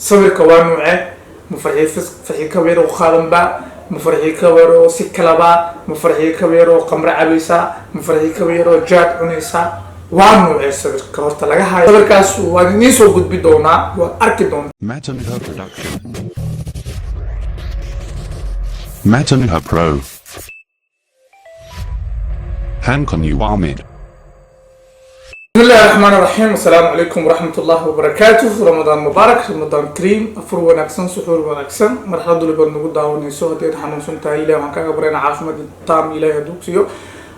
Sawirka waa nuuce? Ma Farxii Kabayar oo qaadanba? Ma Farxii Kabayar oo si kalaba? Ma Farxii Kabayar oo qamro cabaysaa? Ma Farxii Kabayar oo jaad cunaysaa? Waa nuuce sawirka horta laga hayo? Sawirkaas waan idiin soo gudbi doonaa, waad arki doontaa. Matanha Production. Matanha Pro. Hankon Ahmed. بسم الله الرحمن الرحيم، السلام عليكم ورحمة الله وبركاته. رمضان مبارك، رمضان كريم. Afur wanaagsan, suxuur wanaagsan, marxalad waliba nagu daawanayso. Haddii aad xanuunsan tahay, Ilahi waxaan kaaga baryaynaa caafimaad taam, Ilahay hadduu siiyo.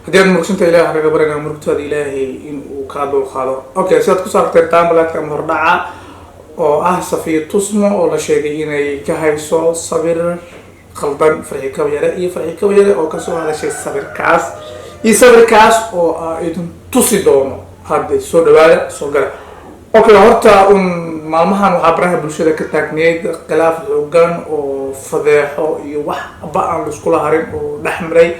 Haddii aad murugsan tahay, Ilahi waxaan kaaga baryaynaa murugtaada Ilaahay in uu kaa dulqaado. Okay, sidaad ku saarteen thumbnailka ama hordhaca oo ah Safiya Tusmo oo la sheegay inay ka hayso sawir khaldan Farxi Kabayare, iyo Farxi Kabayare oo kasoo hadashay sawirkaas, iyo sawirkaas oo ah idin tusi doono hadda. Soo dhawaada, soo gala. Okay, horta un maalmahan waxaa baraha bulshada ka taagneyd khilaaf xoogan oo fadeexo iyo waxba aan laiskula harin oo dhex maray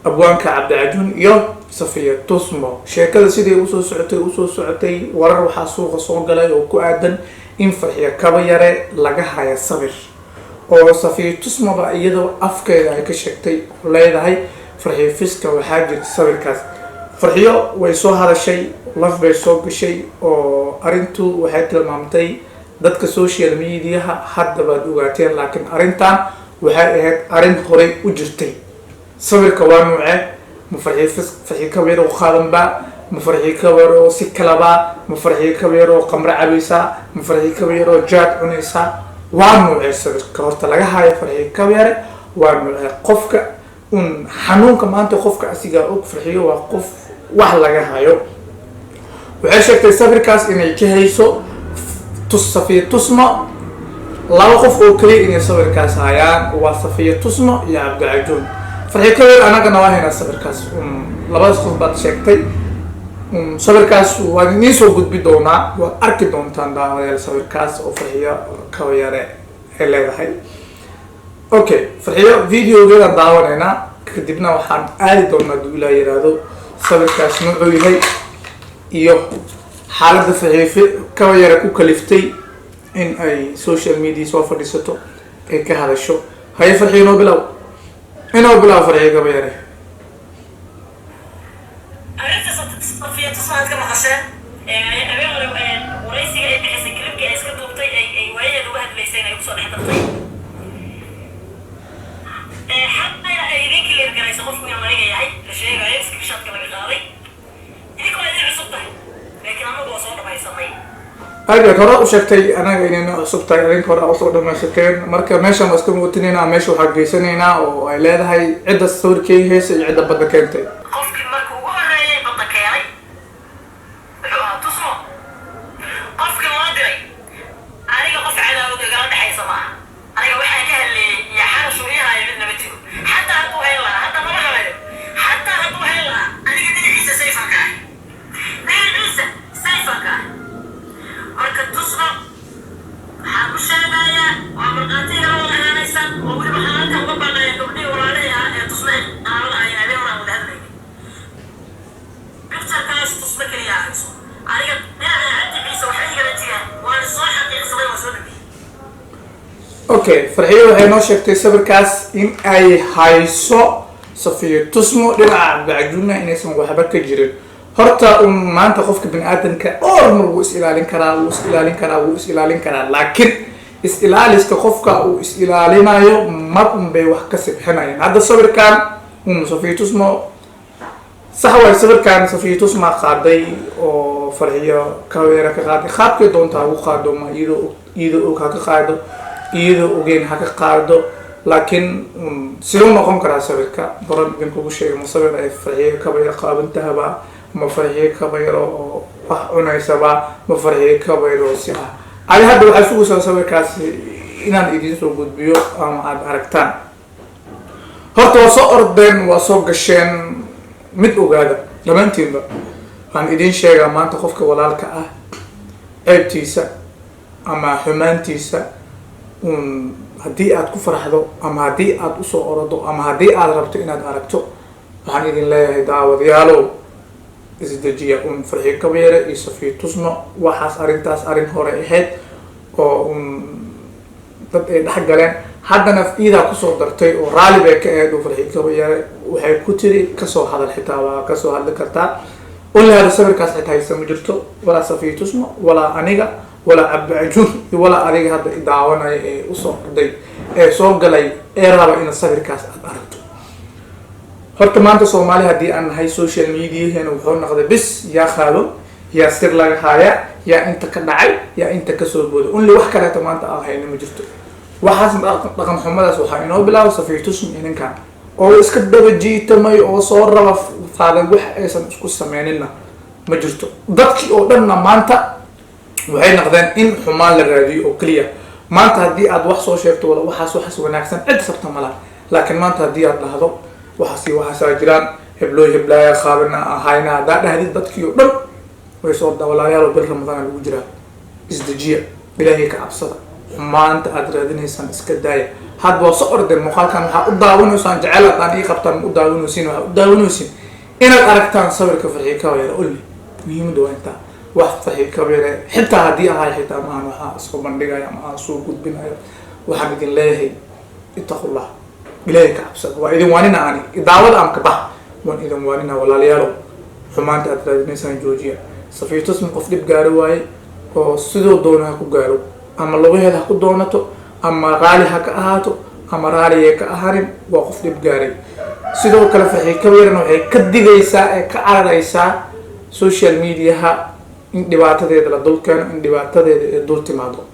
abwaanka Cabdicajuun iyo Safiya Tusmo. Sheekada sidii usoo socotay, warar waxaa suuqa soo galay oo ku aadan in Farxiya Kabayare laga haya sawir, oo Safiya Tusmoba iyadoo afkeeda ay ka sheegtay oo leedahay Farxiyo Fiska waxaa jira sawirkaas. Farxiyo way soo hadashay, laf bay soo gashay, oo arrintu waxay tilmaamtay dadka social mediaha hadda baad ogaateen, laakiin arrintan waxay ahayd arrin horey u jirtay. Sawirka waa nuuce? Ma Farxii Kabayar oo qaadanba? Ma Farxii Kabayar oo si kalaba? Ma Farxii Kabayar oo qamro cabaysaa? Ma Farxii Kabayar oo jaad cunaysaa? Waa nuuce sawirka horta laga hayo Farxii Kabayare? Waa nuuce? Qofka un xanuunka maanta qofka asigaa og. Farxiyo waa qof wax laga hayo. Waxay sheegtay sawirkaas inay ka hayso tus Safiya Tusmo. Laba qof oo keliya inay sawirkaas hayaan waa Safiya Tusmo iyo Cabdicajuun. Farxi Kabayar anagana waa haynaa sawirkaas. Labadaas qof baad sheegtay. Sawirkaas waan idiin soo gudbi doonaa, waad arki doontaan, daawadayaal, sawirkaas oo Farxiyo Kabayare ay leedahay. Okay, Farxiyo videogeedaan daawanaynaa, kadibna waxaan aadi doonaa, haduu Ilaah yiraahdo, sawirkaas nuucuu yahay iyo xaaladda Farxiyo Kabayare ku kaliftay in ay social media soo fadhiisato, ay ka hadasho. Haye Farxiyo, inoo bilow, inoo bilow, Farxiyo Kabayare. Arrinta Safiya Tusmaad ka maqasheen habeen hore, waraysiga ay bixisay, clipkii ay iska duubtay, ay waayaheeda uga hadlaysay, ay kusoo dhex dartay, xaqayna ay idin clear garayso qofku inuu aniga yahay la sheegayo, screenshotka laga qaaday. Idinka waa idin cusub tahay, laakiin anagu waa soo dhamaysanay. Aad hore u sheegtay anaga inayna cusub tahay, adinka hore usoo dhamaysateen. Marka meeshaan waa iska muutinaynaa, meesha waxaa geysanaynaa oo ay leedahay cidda sawirkeyga heesa iyo cidda badda keentay. Qofkii marka ugu horreeyay badda keenay wuxuu ahaa Tusmo. Qofkii loo diray aniga qof cadaawad igala dhexaysa maaha. Aniga waxaan ka hadleeyey iyo xarashu ii haayo midnama jiro. Xataa hadduu hayn lahaa, hadda mama habayo, xataa hadduu hayn lahaa, aniga dhinaciisa sayfanka ah, dhinaciisa sayfanka ah. Marka Tusmo waxaan u sheegayaa, waa markhaati igala wada ahaanaysaan, oo weliba waxaan halkan uga baaqaya gabdhihii walaalihii ah ee Tusmo ay qaraabada ahayn. Habeen horaan wada hadlayay. Picturekaas Tusmo keliya hayso, aniga dhinaca Cabdi Ciise waxba igala jiraan. Waan soo xaqiiqsaday, waan soo dhameeyey. Okay, Farxiyo waxay noo sheegtay sawirkaas in ay hayso Safiyo Tusmo, dhinaca Cabdicajuunna inaysan waxba ka jirin. Horta un maanta qofka bini aadamka dhowr mar wuu is ilaalin karaa, wuu is ilaalin karaa, wuu is ilaalin karaa, laakiin is ilaaliska qofka uu is ilaalinayo mar un bay wax ka sibxinayaan. Hadda sawirkan un Safiyo Tusmo sax waay, sawirkan Safiyo Tusma qaaday oo Farxiyo Kaweera ka qaaday. Qaabkay doonta hagu qaado, ma iyadoo og ha ka qaado, iyadoo ogeyn ha ka qaado, laakiin siduu noqon karaa sawirka horan idinkugu sheegay? Ma sawir ay Farxiyo Kabayar qaabantahaba? Ma Farxiyo Kabayaro oo wax cunaysaba? Ma Farxiyo Kabayaro si ah? Adi hadda waxaa sugaysaa sawirkaasi inaan idiin soo gudbiyo ama aada aragtaan. Horta waa soo ordeen, waa soo gasheen. Mid ogaada dhammaantiinba, waxaan idiin sheegaa maanta qofka walaalka ah ceebtiisa ama xumaantiisa un haddii aad ku faraxdo, ama haddii aad usoo orodo, ama haddii aad rabto inaad aragto, waxaan idin leeyahay, daawadayaalow, isdejiya. Un Farxiyo Kabayare iyo Safiyo Tusmo waxaas arrintaas arrin hore ahayd. Oo dad ay dhex galeen, haddana iidaa kusoo dartay oo raalli bay ka ahayd oo Farxi Kabayare waxay ku tiri kasoo hadal, xitaa waa kasoo hadli kartaa. Only hada sawirkaas xitaa haysa ma jirto, walaa Safiya Tusmo, walaa aniga, walaa Cabdicajuun, walaa adiga hadda i daawanaya ee usoo orday ee soo galay ee raba ina sawirkaas aad aragto. Horta maanta Soomaali haddii aan nahay, social mediaheena wuxuu noqday bis yaa qaado, yaa sir laga haaya, yaa inta ka dhacay, yaa inta kasoo booday. Only wax kaleeto maanta aan hayno ma jirto. Waxaas dhaqan xumadaas waxaa inoo bilaaba Safiya Tusmo iyo ninkan oo iska daba jiitamay oo soo raba faaday. Wax aysan isku sameyninna ma jirto. Dadkii oo dhanna maanta waxay noqdeen in xumaan la raadiyo oo keliya. Maanta haddii aad wax soo sheegto, wala waxaas wanaagsan, cid sabta malaha. Laakiin maanta haddii aad dhahdo waxaas iyo waxaasaa jiraan, heblooy heblaaya qaabina ahayna, haddaa dhahdid, dadkii oo dhan way soo. Walaalayaal, bil Ramadaana lagu jiraa, isdejiya, Ilaahay ka cabsada, xumaanta aad raadinaysaan iska daaya. Hadda waa soo ordeen muuqaalkan waxaa u daawanaysaan jecel haddaan ii qabtaan ma u daawanaysiin, waxaa u daawanaysiin inaad aragtaan sawirka Farxi Kabayare. Only muhiimadda waa intaa. Wax Farxi Kabayare xitaa haddii ahay xitaa maahan waxaa soo bandhigaya ama aan soo gudbinayo. Waxaan idin leeyahay ittaqullah, Ilaahay ka cabsada. Waa idin waanina, ani daawada aan ka bax, waan idin waanina. Walaalayaalow, xumaanta aad raadinaysaan joojiya. Safiya Tusmo qof dhib gaaro waaye oo siduu doono ha ku gaaro, ama lugaheeda ha ku doonato, ama raali ha ka ahaato, ama raaliya ka ahanin, waa qof dhib gaaray. Sidoo kale Farxi Kabayarna waxay ka digaysaa ee ka cararaysaa social mediaha in dhibaatadeeda la dul keeno, in dhibaatadeeda ay dul timaado.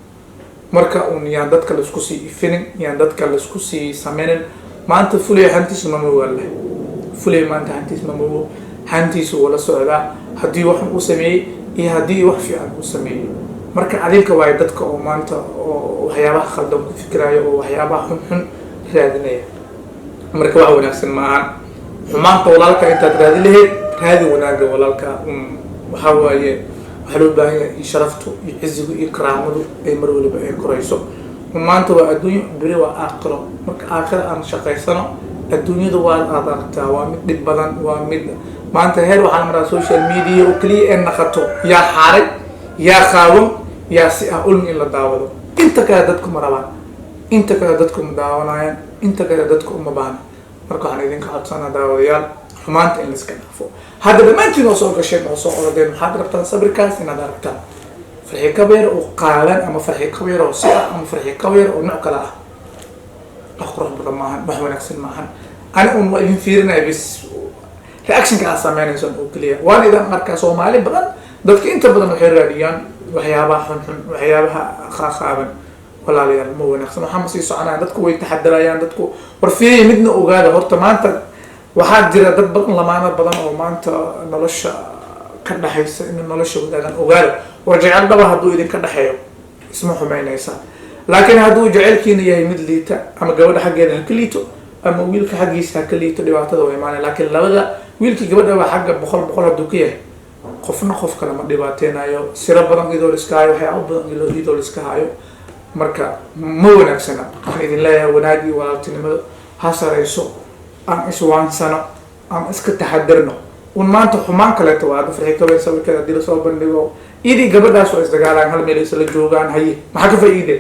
Marka uun yaan dadka laisku sii ifinin, yaan dadka laisku sii sameynin. Maanta Fulay hantiisu ma mogaa leh, Fulay maanta hantiis ma mogo, hantiisu wala socdaa haddii wax uu sameeyey iyo haddii wax fiican uu sameeyey. Marka adinka waayo dadka oo maanta oo waxyaabaha khaldan ku fikiraayo oo waxyaabaha xun xun raadinaya. Marka wax wanaagsan ma ahan xumaanta walaalka intaad raadi lahayd, raadi wanaaga walaalka. Waxaa waaye waxaa loo baahan yahay in sharaftu iyo cizigu iyo karaamadu ay mar waliba ay korayso. Maanta waa adduunyo, beri waa aakhiro. Marka aakhiro aan shaqaysano. Adduunyada waa aad aragtaa, waa mid dhib badan, waa mid maanta heer waxaa la maraa social media oo keliya ee naqato yaa xaaray, yaa qaawan, yaa si ah ulmi in la daawado. Inta kale dadku ma rabaan, inta kale dadku ma daawanayaan, inta kale dadku uma baahna. Marka waxaan idinka codsanaa, daawadayaal, xumaanta in laiska dhaafo. Hadda dhammaantiin oo soo gasheen oo soo orodeen, waxaad rabtaan sawirkaas inaad aragtaan, Farxi Kabayar oo qaadan, ama Farxi Kabayar oo si ah, ama Farxi Kabayar oo nooc kale ah. Wax qurux badan maahan, wax wanaagsan maahan. Ani un waa idin fiirinaya bis, reactionka aad sameynaysan oo keliya waan idin arkaa. Soomaali badan, dadka inta badan waxay raadiyaan waxyaabaha xunxun, waxyaabaha qaaqaaban. Walaalayaal, ma wanaagsan. Waxaa ma sii soconayaan, dadku way taxadarayaan. Dadku war fiiriya, midna ogaada. Horta maanta waxaa jira dad badan, lamaano badan oo maanta nolosha ka dhexaysa in nolosha wadaagaan. Ogaada, war jecel dhaba hadduu idinka dhexeeyo isma xumeynaysaa. Laakiin hadduu jecelkiina yahay mid liita, ama gabadha xaggeeda ha ka liito ama wiilka xaggiisa ha ka liito, dhibaatada waa imaanaya. Laakiin labada wiilkii gabadha waa xagga 100% hadduu ka yahay, qofna qof kale ma dhibaateynayo. Siro badan iyadoo la iska hayo, waxyaabo badan iyadoo la iska hayo, marka ma wanaagsana. Waxaan idin leeyahay wanaagii walaaltinimada ha sareyso, aan iswaansano, aan iska taxadirno. Un maanta xumaan kaleeto waa hadda Farxi Kabayar sawirkeeda haddii lasoo bandhigo, idii gabadhaas waa isdagaalaan, hal meel isla joogaan, haye, maxaa ka faa'iide?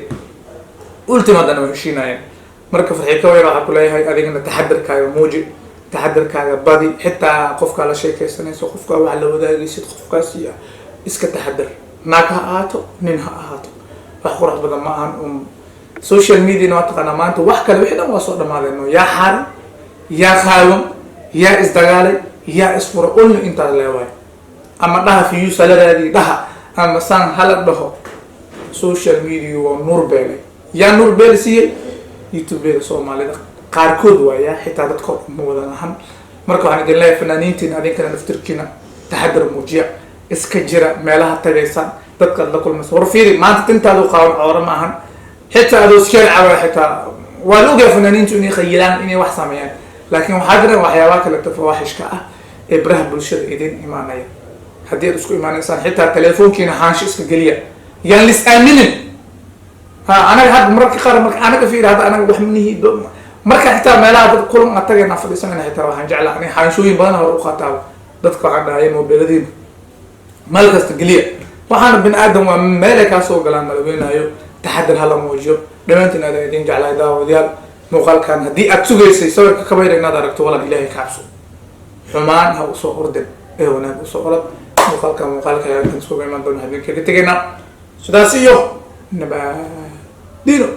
Ultimatana waa heshiinayaan. Marka Farxi Kabayar waxaa ku leeyahay adigana taxadirkaaga muuji, taxadirkaaga badi. Xitaa qofkaa la sheekaysanayso, qofkaa wax la wadaagaysid, qofkaas iyo iska taxadir, naag ha ahaato, nin ha ahaato. Wax qurux badan ma ahan. Un social mediana waa taqaanaa maanta wax kale wixii dhan waa soo dhamaadeen. Yaa xaaray, yaa qaawan, yaa isdagaalay, yaa isfura, only intaas leewahay. Ama dhaha views hala raadiyo dhaha, ama saan hala dhaho, social media waa nuur beelay. Yaa nuur beel siiyey? YouTubeda Soomaalida qaarkood waaya, xitaa dadka ma wadan ahan. Marka waxaan idin leeyahay, fanaaniintiina, adinkana naftirkiina taxadar muujiya, iska jira meelaha tagaysaan, dadkaad la kulmaysa. War fiiri, maanta tintaadu qaawan cooro ma ahan, xitaa adoo skeer caba, xitaa waa la ogayaa fanaaniintu inay khayilaan, inay wax sameeyaan. Laakiin waxaa jira waxyaabaha kaleeto fawaaxishka ah ee baraha bulshada idin imaanaya. Haddii aad isku imaanaysaan, xitaa telefoonkiina xaansho iska geliya, yaan lis aaminin. Ha anaga hadda mararka qaar marka anaga fiiri, hadda anaga wax manihi. Marka xitaa meelaha dad kulan aan tagayna fadhiisanayna, xitaa waxaan jeclaa ani xaanshooyin badan hore u qaataaba. Dadka waxaan dhahaya mobiladiina meel kasta geliya. Waxaana bini aadam waa meelay kaa soo galaan malaweynaayo. Taxadar hala muujiyo. Dhammaantiin aadan idin jeclahay, daawadayaal. Muuqaalkan haddii aad sugaysay sawirka kabayra inaad aragto, walaal, Ilaahay ka cabso. Xumaan ha usoo ordin ee wanaag usoo orod. Muuqaalka muuqaalka intaan iskuga imaan doona, habeen kaga tegaynaa sidaas iyo nabadino.